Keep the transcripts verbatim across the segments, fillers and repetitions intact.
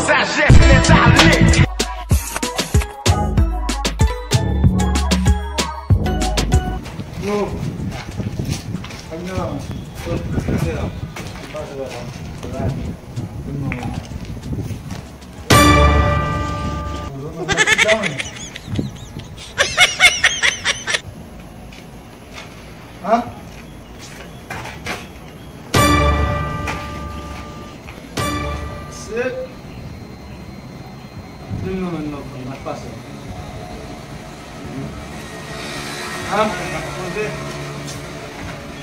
Sajès nèt ale. Yo. Hein? Se Vin nan men nan fanm, n ap pase. Ha? Koze.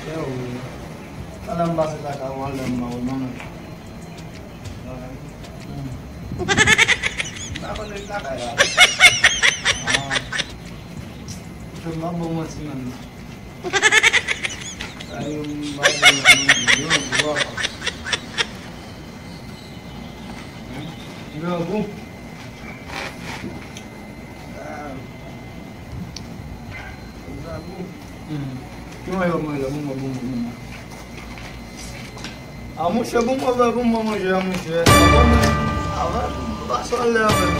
Frè, wi. Pandan m pase lakay ou, anlè m ba ou non, men. Hmm. M pa konn ret lakay la. Ah. Monchè, m pa ba w manti, menm. Sa yo, m pa konn ret lakay la, non, bro. Grangou. Ah. Grangou. Hmm. Ki manje w ap manje la? Bon, bon, bon, bon, bon. Ah, monchè, bon, bon, bon, bon, manje a, monchè. Avan, avan, pa sòl lè, menm.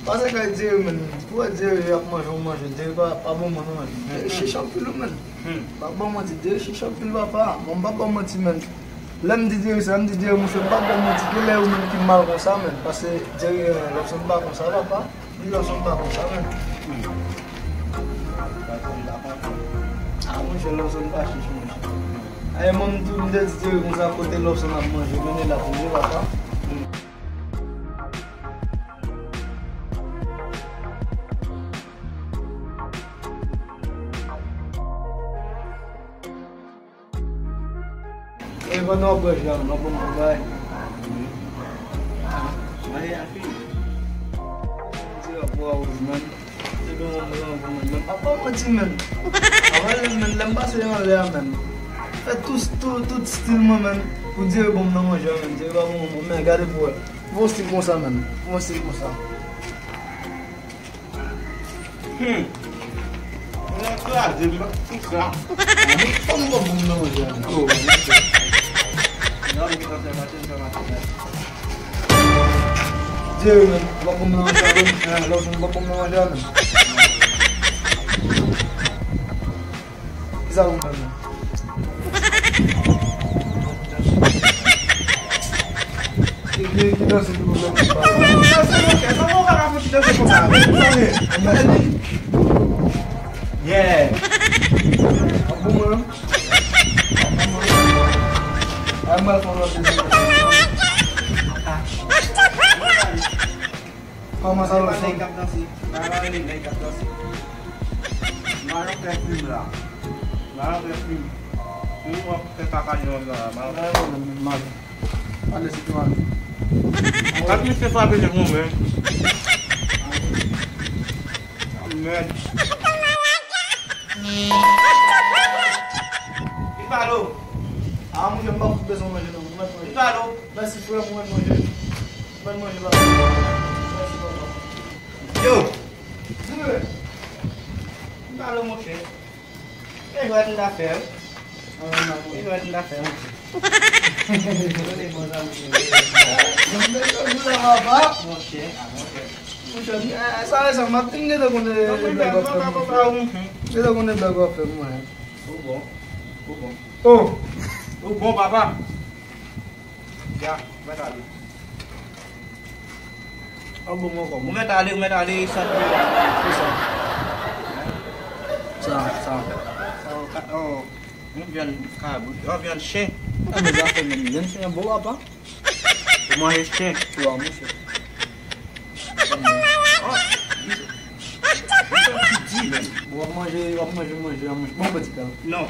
Pase kay Djeri, menm. Pou wè Djeri ap manje, w manje. Djeri pa, pa bon moun, non, menm. Djeri chich anpil, wi, menm. Hmm. Pa ban manti, Djeri chich anpil, papa. Bon, m pa ban manti, menm. Lè m di Djeri sa, m di Djeri, monchè, m pa ban manti. Gen lè ou menm ki mal konsa, menm. Paske Djeri, eh, Lobson pa konsa, papa. Di Lobson pa konsa, menm. Ah, monchè, Lobson pa chich, monchè. Aye, mwen, m tou, m te di Djeri konsa, kote Lobson ap manje, kounye l ap manje, papa. E pandan w ap bwè ji a, non, bon, bon, bay. Manje a fini. Ti rap pou a wouj, man. Se bon, bon, bon, bon, man. Pa, pa manti, man. Avan lè, man, lè m pase anlè a, man. Fè tout, tout, tout stil mwen, man. Pou Djeri ban m nan manje a, man. Djeri pa ban m, man. Men gade pou wè. Fè yon stil konsa, man. Fè yon stil konsa. Hmm. Mwen kraze, m pa tout sa. Mwen fò m wè bon nan manje a. Oh, mwen fè. Non, mwen pa fè maten, m fè maten la. Djeri, men, w ap bon nan manje a, men. Lòt moun p ap bon nan manje a, men. Kisa pou m fè menm? Ki, ki, ki danse ki pou fè pou m pa? Danse, monchè, kòman w ka fè ti danse konsa? Yeah! Ap bon mwen. Ap bon mwen. Ay, m al fè yon lòt. Kòman sa va, nèg k ap danse? Sa va, nèg k ap danse? Mayon fè fim la. Mayon fè fim. Fim w ap fè kaka jòj la, Mayon. Mayon, Mayon. Ale, se tou ale. Gad misye frape nèg mwen, men. Mèd. Ipalo. Ah, monchè, m pa fout bezwen manje, non. Mwen mèt manje. Ipalo. Mèsi, frè, mwen mèt manje. Mwen mèt manje, papa. Mèsi, papa. Yo. Di mwen. Ipalo, monchè. E jwèt m ta fè, wi. E jwèt m ta fè, monchè. Kote bon sa, monchè? Monchè, a, monchè. Monchè, eh, sa, sa, m ap, m gentan konnen blag w ap fè, monchè. M gentan konnen blag w ap fè, mwen. Ou bon. Ou bon. Oh! Ou bon, papa. Ya, mèt ale. Ou bon ankò. Ou mèt ale, ou mèt ale, sa. Sa, sa. Sa, oh, yon vyann kabrit, yon vyann chen. Ah, men zafè menm, vyann chen an bon, papa. Ou manje chen? Wi, monchè. Oh, li, li santi di, menm. W ap manje, w ap manje, manje, manje. Bon, piti kal. Non.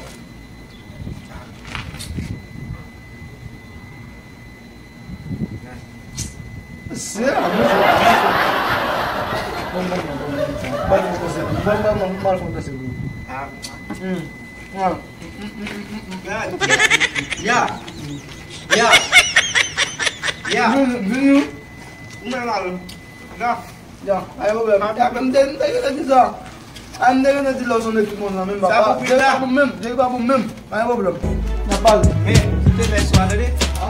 Se a, monchè. Bon, bon, bon, bon, bon. Ba nou konsèy. Ba, ba, ba, ba, ba, konsèy. Ah. Hmm. Ah. Ya. Ya. Ya. Vini, vini. Ou mèt al. Ya. Ya, pa gen pwoblèm. Ya, m te, m te gentan di sa. A, m te gentan di lè w sonn ekip mwen nan menm, papa. Sa pou pita. Djeri pa pou menm, Djeri pa pou menm. Pa gen pwoblèm. N ap pale. Men, kite vès ou a, tande? A,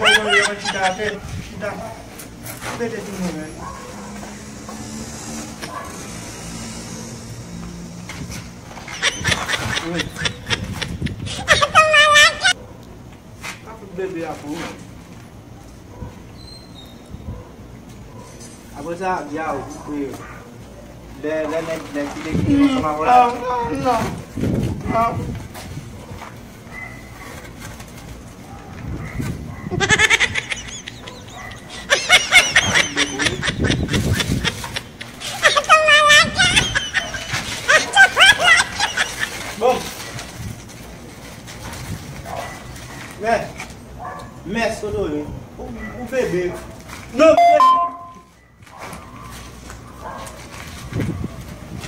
mwen, mwen, mwen, chita atè. Chita. Mete sou mwen, men. Wi. Pa fout bebe a pou ou. Apre sa, yaw, wi. Lè, lè nèg, nèg ki te kite ansanm avè w la. Non, non, non. Bon. Mè. Mès, kote w ye? Ou, ou bebe. Non, bebe.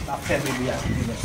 N ap fè bebe a kite mès.